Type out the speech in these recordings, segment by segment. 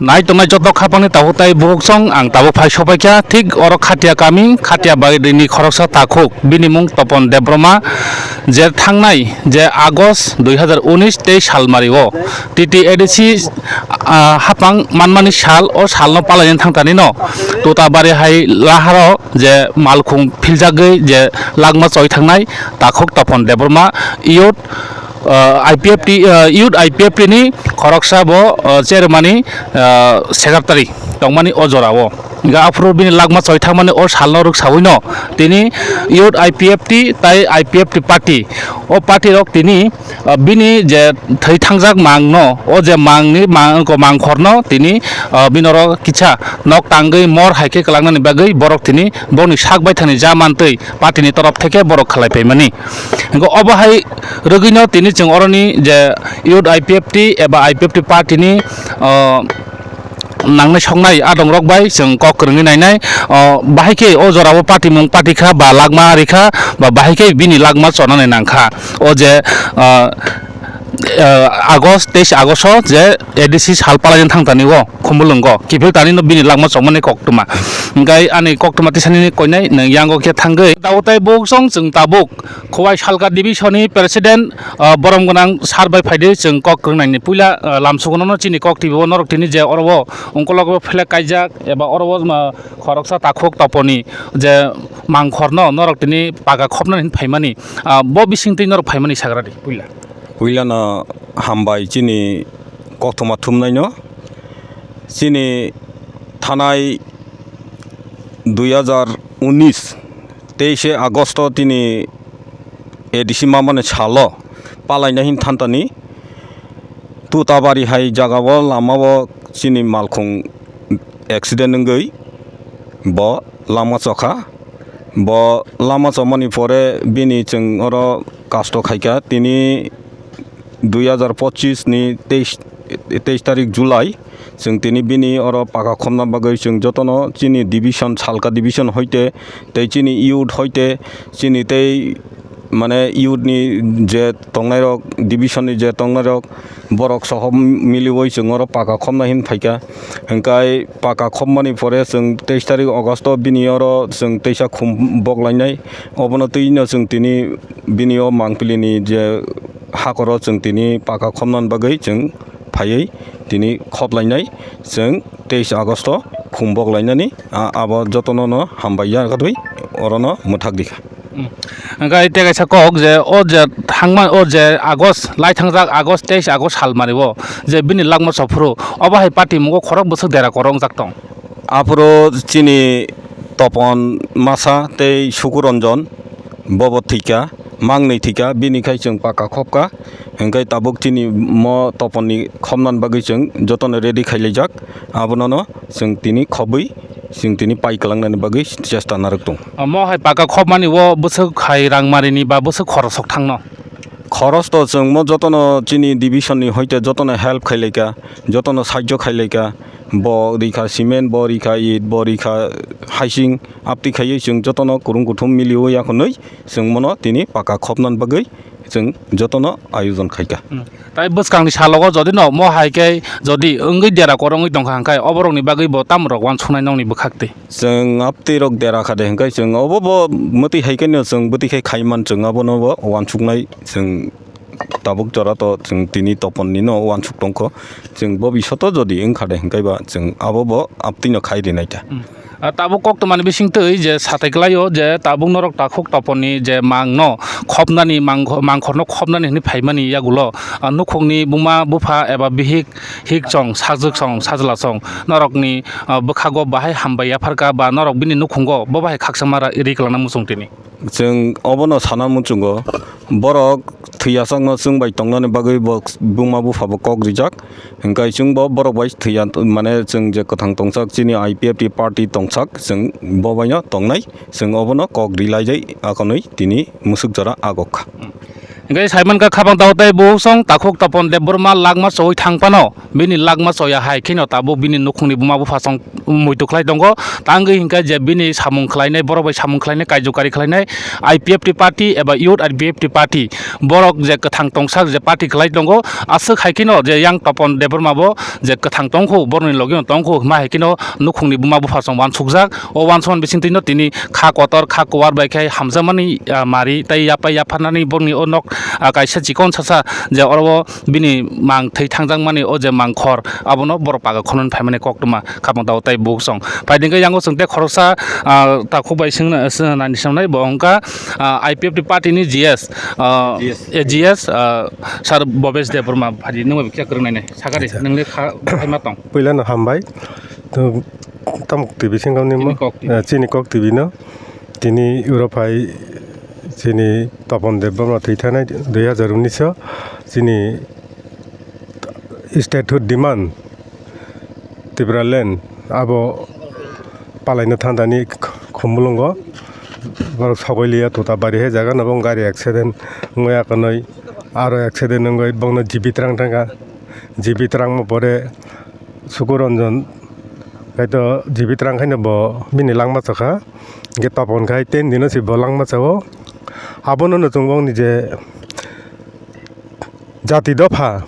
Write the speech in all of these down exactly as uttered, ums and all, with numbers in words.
Nai tongnai joto khapangni tabuk tai bukhuk song ang tabuk phai sopaikha, thik oro Khatia kami, Khatia barini khoroksa takhuk, bini mung Topon Debbarma, je thangnai je August dui hazar unis tei salmari o T T A D C, ah, hapang manmani sal, o salno palaini thangtanino Tutabari hai laharo je malkhung philjagwi je langma choi thangnai takhuk Topon Debbarma, youth, ah, I P F T, ah, youth I P F T ni khoroksa bo, ah, chairman ni, ah, secretary tongmani o jorao. Hingke aphuru bini langma choi thangmani o salno rwksawino tini youth I P F T tai I P F T party, o party rok tini, ah, bini je thwi thangjak mangno, o je mangni mang-, mangkhorno tini, ah, bini oro kisa nok tangwi mor hai khe kwlangnani bagwi borok tini bongni sak baithangni ja mantwi party ni torof theke borok khalai phaimani. Hingke obo hai rwgwino tini chwng oroni je youth I P F T eba I P F T party ni, ah, nangnai soknai adongrok bai chwng kok kwrwngwi nainai. O, bahai khe o jorao patimung patikha ba langma rikha ba bahai khe bini langma chonani nangkha. O je, ah, ah, August, teis August o je A D C sal palaini thangtani o Khumulwngo kiphil tanino bini langma chongmani koktwma. Hingkai ani koktwma tisani koinai nang yango khe thangwi. Tabuk tai buksong chwng tabuk Khowai Salka Division ni President, ah, borom gwnang sar bai phaidi chwng kok kwrwngnaini puila, ah, lamsugono chini kok twibo norok tini je oro o ungkolok flag kaijak eba oro o, ah, khoroksa takhuk Toponi je mangkhorno norok tini paka khopnani hinwi phaimani, ah, bo bisingtwi norok phaimani sagradi puila. Puilano hambai chini koktwma thumnaino, chini thanai dui hazar unis teise Agosto tini A D C mamani salo palaina hin thantani Tutabari hai jagao lamao chini malkhung accident wngwi bo lama chokha. Bo lama chomani pore bini chwng oro kasto khaikha. Tini dui hazar pochis ni teis, teis tarik July, chwng tini bini oro paka khopna bagwi chwng jotono chini division, Salka division hoite tei chini youth hoite chini tei mane youth ni je tongnairok, division ni je tongnairok, borok soho miliwi chwng oro paka khopna hin phaikha. Hingkai paka khopmani pore chwng teis tarik August o bini oro chwng teisa khum boklainai. Obono twino chwng tini bini o mangpili ni je hakoro chwng tini paka khopnani bagwi chwng phaiwi tini khoplainai. Chwng teis Agosto khum boklainani, a-, abo jotono no hambai ya kadwi orono mwthak dikha. Mm. Hingke tei kaisa kok je o je thangma o je August lai thangjak August teis August sal mani o je bini langma sophuru obo hai party mungo khorok bwswk dera kwrwngjak tong. Aphuru chini Topon Masa tei Sukuranjan bobo thwikha, mangnwi thwikha, bini khai chwng paka khopkha. Hingke tabuk chini mo Toponni khopnani bagwi chwng jotono ready khailaijak. Abonono chwng tini khobwi chwng tini pai kwlangnani bagwi chesta narwk tongo. Omo hai paka khopmani o bwswk hai rangmarini ba bwswk khorosok thangno? Khoros to chwng mo jotono chini division ni hoite jotono help khailaika, jotono sahajyo khailaika, bo rikha cement, bo rikha it, bo rikha haising, aptwi khaiwi chwng jotono kwrwng kuthum miliwi yakhwnwi chwng mono tini paka khopnani bagwi chwng jotono ayojon khaikha. Hmm. Tai bwskangni salogo jodi no mo hai khe jodi wngwi dera kwrwngwi tongkha hwnkhe oborokni bagwi bo tamrok uansuknai nokni bwkhaktwi? Chwng aptwi rok dera kha de hwnkhe chwng obo bo mwtwi hai khe no chwng bwtwi khe khaiman chwng abono bo uansuknai chwng tabuk jora to chwng tini Topon ni no uansuk tongkho. Chwng bo bisoto jodi wngkha de hwnkhe ba chwng abo bo aptwi no khai rinai ta. Hmm. Ah, tabuk koktwmani bisingtwi je satai kwlaio je tabuk norok takhuk Toponni je mangno khopnani, mangkho-, mangkhorno khopnani hwnwi phaimani yagulo, ah, nukhungni buma bupha eba bihik hik chong, sajwk chong, sajla chong, norokni, ah, bwkhago bahai hambai yapharkha ba norok bini nukhungo bo bahai khakchangma ra-, ri kwlangna muchung tini. Chwng obono sana muchungo, borok thwiyasakno chwng bai tongnani bagwi bo buma bupha bo kok rijak. Hwnkhe chwngbo borok bai thwiya, mane chwng je kwthang tongsak, chini I P F T party tongsak, chwng bo baino tongnai, chwng obono kok rilaijai akonwi tini musuk jora agokha. Hingke saimankha khabang tao tei buhuk song takhuk Topon Debbarma lakma chowi thang phano bini lakma choya hai kheno tabuk bini nukhungni buma bupha song muitu khlai tongo. Tangwi hingkha je bini samung khlainai, borok bai samung khlainai, kaijukari khlainai I P F T party eba Youth I P F T party, borok je kwthang tongsak je party khlai tongo, aswk hai kheno je yang Topon Debbarma bo je kwthang tongkhu, borokni logino tongkhu, hima hai kheno nukhungni buma bupha song wansukjak. O wansukmani bisingtwino tini kha kotor, kha kuar bai khe hamjakmani, ah, mari tei yaphai yapharnani borokni o nok, ah, kaisa chikon sasa je oro o bini mang thwi thangjakmani o je mangkhor, abono borok paga khonani phaimani koktwma khabang tao tei buhuk song. Phaidi hwnkhe yango chwng tei khoroksa, ah, takhuk bai swngna, swngna nani swnamnai bo wngkha, ah, I P F T party ni G S, ah, G S. A G S, ah, Sir Bhobesh Debbarma phaidi nwng bai kisa kwrwng nainai. Sakari, acha, nwngni kha, hai ma tong? Puilano hambai. To, tamo T V singkam ni mo? Chini kok T V. Eh, chini kok T V no. Tini uro phai chini Topon Debbarma thwi thanai dui hazar unis o chini statehood demand Tipraland abo palaino thantani Khumulwngo. Borok sogwi liya tuta bari hai jaga no bo gari accident wngwi akonoi aro accident wngwi bongno jibit rang thangkha. Jibit rangma pore Sukuranjan kaitor jibit rang khaino bo bini langma chakha. Hingke Topon khai ten dino se bo langma chao. Abono no chwng bongni je jati dopha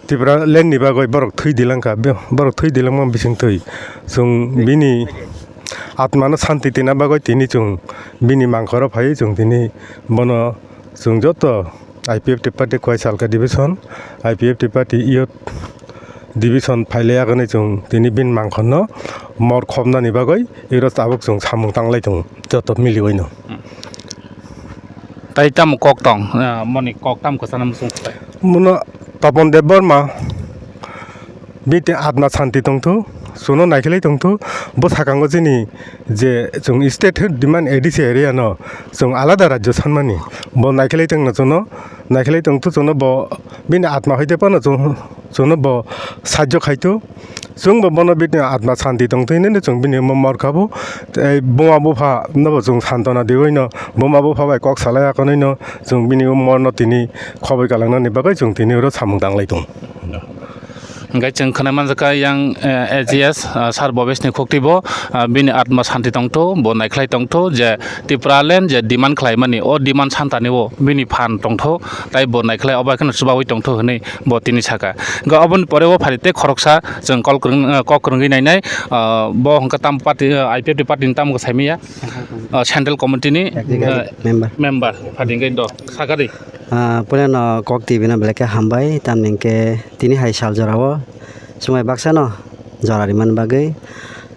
Tipraland ni bagwi borok thwi dilangkha, be-, borok thwi dilangma bising thwi. Chwng bini atmano santi tina bagwi tini chwng bini mangkhoro phaiwi chwng tini bono chwng joto I P F T party Koisalka division, I P F T party youth division phailai agani chwng tini bini mangkhorno mor khopnani bagwi iro tabuk chwng samung tanglai tongo joto miliwino. Tai tamo kok tong, ah, moni kok tamo kwchana muchung khlai? Muno Topon Debbarma biti atma santi tongthu, chuno naikhilai tongthu, bo sakango chini je chwng state demand A D C area no chwng alada rajyo sanmani, bo naikhilai tongno chuno, naikhilai tongthu chuno bo bini atma hoite phano chwng Chwngno bo sahajyo khaithu. Chwngbo bono bini atma santi tongthwi hinwi chwng bini omo morkha bo. Tei buma bupha nobo chwng santona diwi no buma bupha bai kok salai akonwi no chwng bini omo no tini khoboi kalangnani bagwi chwng tini oro samung tanglai tongo. Hingke chwng khwnai manjakha yang, eh, A G S, ah, Sir Bhobesh ni khukti bo, ah, bini atma santi tongthu, bo naikhlai tongthu je Tipraland je demand khlaimani, o demand santani o bini phan tongthu, tai bo naikhlai obo haikhe no chubaui tongthu hinwi bo tini saka. Hingke oboni pore o phari tei khoroksa chwng kol kwrwng, ah, kok kwrwngwi nainai, ah, bo hwnkhe tam party, ah, I P F T party ni tamo saimanya, ah, central committee ni, executive, ah, member, member phari hingke do sakari. Ah, puila no kok T V no belai khe hambai, tamni hingke tini hai sal jora o chwng bai baksa no jora rimani bagwi.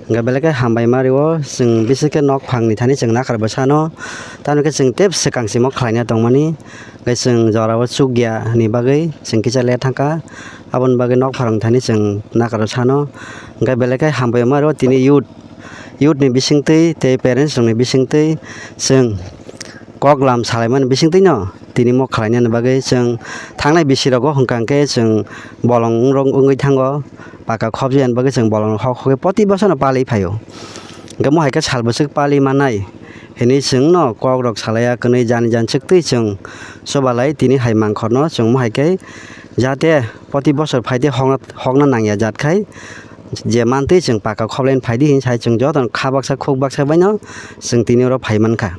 Hingke belai khe hambai ma rio, chwng bisekhe nok phangni thani chwng nakar bwsano, tamni khe chwng tei swkang simo khlaina tongmani, hingke chwng jora o chukya ni bagwi chwng kisa le thangkha, aboni bagwi nok phang thani chwng nakar bwsano, hingke belai khe hambai ma rio tini youth, youth ni bisingtwi tei parents rokni bisingtwi chwng kok lam salaimani bisingtwi no tini mo khlainani bagwi chwng thangnai bisi rogo hwnkha hwnkhe chwng bolong wng rok wngwi thango. Paka khobjani bagwi chwng bolong hok hokhe poti bosano palwi phaio. Hwnkhe mo hai khe sal bwswk palwi mannai hinwi chwngno kokrok salaiya kwnwi jani jani chwktwi chwng chubalai tini hai mangkhorno chwng mo hai khe jate poti bosor phaide hokna, hokna nangya jat khai je mantwi chwng paka khoblai phaidi hinwi sai chwng jotono kha baksa khuk baksa baino chwng tini oro phai mankha.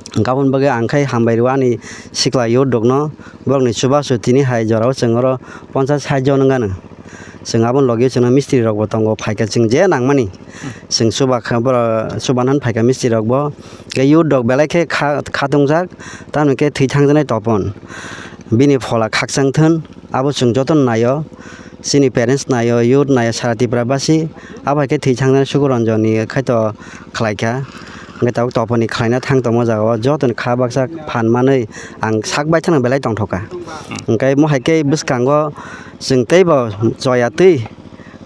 Gabon bagwi ang khai hambai rw ani sikla youth rokno, borokni chubachu tini hai jorao chwng oro ponchas sait jon wng gana. Chwng aboni logi chwngno mistri rokbo tongo, phaikha chwng je nangmani chwng chuba kha, borok chubanani phaikha mistri rokbo. Khe youth rok belai khe kha, khatungjak, tamoni khe thwi thangjaknai Topon. Bini phola khakchang thun, abo chwng jotono naio. Chini parents naio, youth naio, sara Tripura basi. Abo hai khe thwi thangjaknai Sukuranjani khaito khlaikha. Hwnkhe tabuk Toponi khlaina thang tongma jagao jotoni kha baksa phan manwi ang sak baithang belai tongthokha. Hwnkhe mo hai khe bwskango chwng teibo choya twi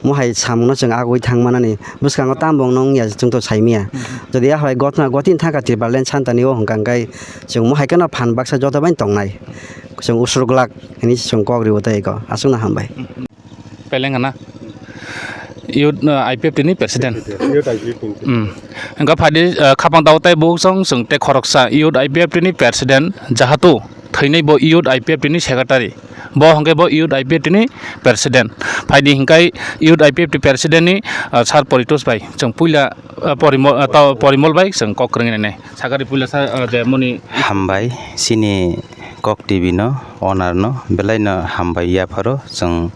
mo hai samungno chwng agwi thang manani bwskango tamo wngno wngya chwngto saimanya. Jodi ahai gotna gotini thangkha Tipraland santani o hwnkha hwnkhe chwng mo hai kheno phan baksa joto bai tongnai. Chwng usur glak hinwi chwng kok rio tei ko aswkno hambai. Peleng hana. Youth, uh, I P F T ni president. Youth I P F T ni. Hmm. Hingkha phaidi, uh, khapang tao tei buhuk song chwng tei khoroksa youth I P F T ni president, jahatu thwinai bo youth I P F T ni secretary. Bo hwnkhe bo youth I P F T ni president. Phaidi hingkhai youth I P F T president ni, uh, sir Poritosh bai chwng puila, uh, Porimol, uh, tao Porimol bai chwng kok kwrwngwi nainai. Sakari puila sa, uh, je moni. Hambai, chini Kok T V no, owner no, belai no hambai yapharo chwng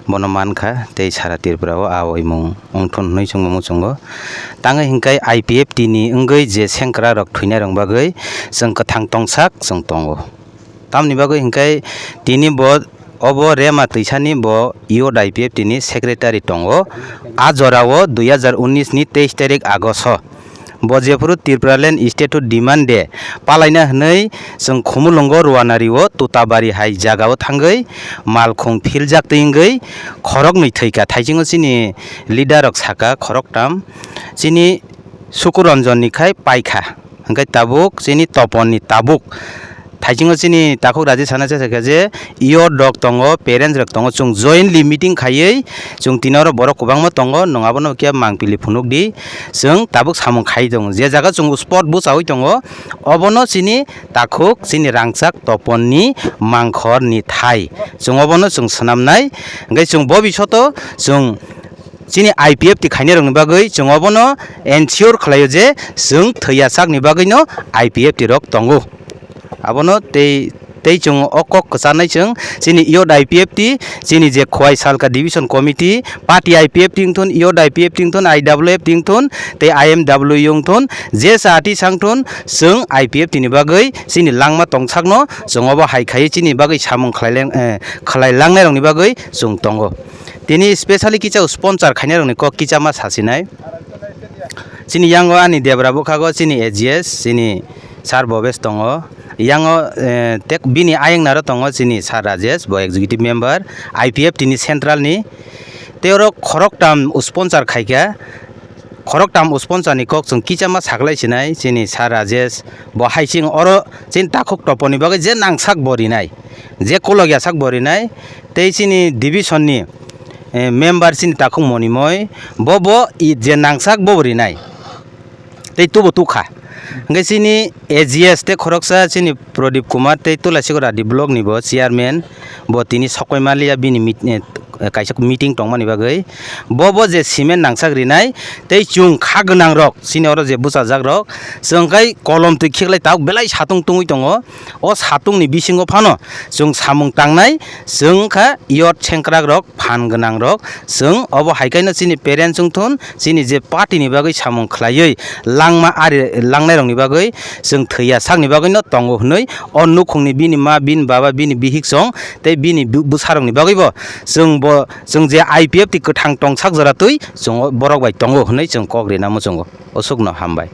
bono mankha, tei sara Tripura o a oimung wngthun hwnwi chwngbo muchungo. Tangwi hwnkhe I P F T ni wngwi je sengkrak rok thwinai rok bagwi chwng kwthang tongsak chwng tongo. Tamni bagwi hwnkhe tini bo obo Rema Twisani bo youth I P F T ni secretary tongo. A jorao dui hazar unis ni teis tarik Agost o. Bo jephuru Tipraland State o demand de palaina hwnwi chwng Khumulwngo Ruanario Tutabari hai jagao thangwi malkhung philjak twi wngwi khoroknwi thwikha. Thaisingo chini leader rok sakha khoroktham, chini Sukuranjonni khai paikha, hwnkhe tabuk chini Toponni tabuk. Thaisingo chini takhuk Rajesh sana se sakha je, youth rok tongo, parents rok tongo, chwng jointly meeting khaiwi chwng tini oro borok kwbangma tongo, nwng abono khe mangpili phunukdi, chwng tabuk samung khai tongo. Je jaga chwng spot bwchaui tongo, obono chini takhuk chini rangchak Toponni mangkhorni thai, chwng obono chwng swnamnai, hwnkhe chwng bobisoto chwng chini I P F T khainai rokni bagwi chwng obono ensure khlaio je chwng thwiya sakni bagwino I P F T rok tongo. Abono tei, tei chwng o kok kwcharnai chwng chini youth I P F T, chini je Khowai Salka Division Committee, party I P F T wngthun, youth I P F T wngthun, I W F T wngthun, tei I M W wngthun, je sa ati sangthun, chwng I P F T ni bagwi chini langma tongsakno chwng obo hai khaiwi chini bagwi samung khlai leng-, eh, khlai langnai rokni bagwi chwng tongo. Tini specially kisa sponsor khainai rokni kok kisa ma sasinai. Chini yango ani debra bwkhago chini A G S, chini Sir Bhobesh tongo. Yango, eh, tek bini ayang naro tongo chini Sir Rajesh, bo executive member, I P F T ni central ni. Tei oro khoroktham sponsor khaikha. Khoroktham sponsor ni kok chwng kisa ma saklai sinai chini Sir Rajesh. Bo hai chwng oro chini takhuk Toponni bagwi je nangsak bo rinai, je kolok yasak bo rinai, tei chini division ni, eh, member chini takhuk Monimoi, bo bo i je nangsak bo rinai, tei tubo tukha. Hwnkhe chini A G S tei khoroksa chini Pradip Kumar tei Tulasikora D block ni bo chairman, bo tini sokoi maliya bini mit-, eh, kaisa meeting tongmani bagwi. Bo bo je cement nangsak rinai tei chwng kha gwnang rok chini oro je bwchajak rok, chwng khai kolom twi khiklai tabuk belai satung tungwi tongo. O satungni bisingo phano chwng samung tangnai, chwng wngkha youth sengkrakrok, phan gwnangrok, chwng obo hai khaino chini parents wngthun, chini je party ni bagwi samung khlaiwi langma ari langnairokni bagwi chwng thwiya sakni bagwino tongo hwnwi o nukhungni bini ma, bini baba, bini bihiksong tei bini bu-, bwsarokni bagwibo chwng bo, chwng je I P F T kwthang tongsak jora twi chwng o borok bai tongo hwnwi chwng kok rina muchungo. Aswkno hambai.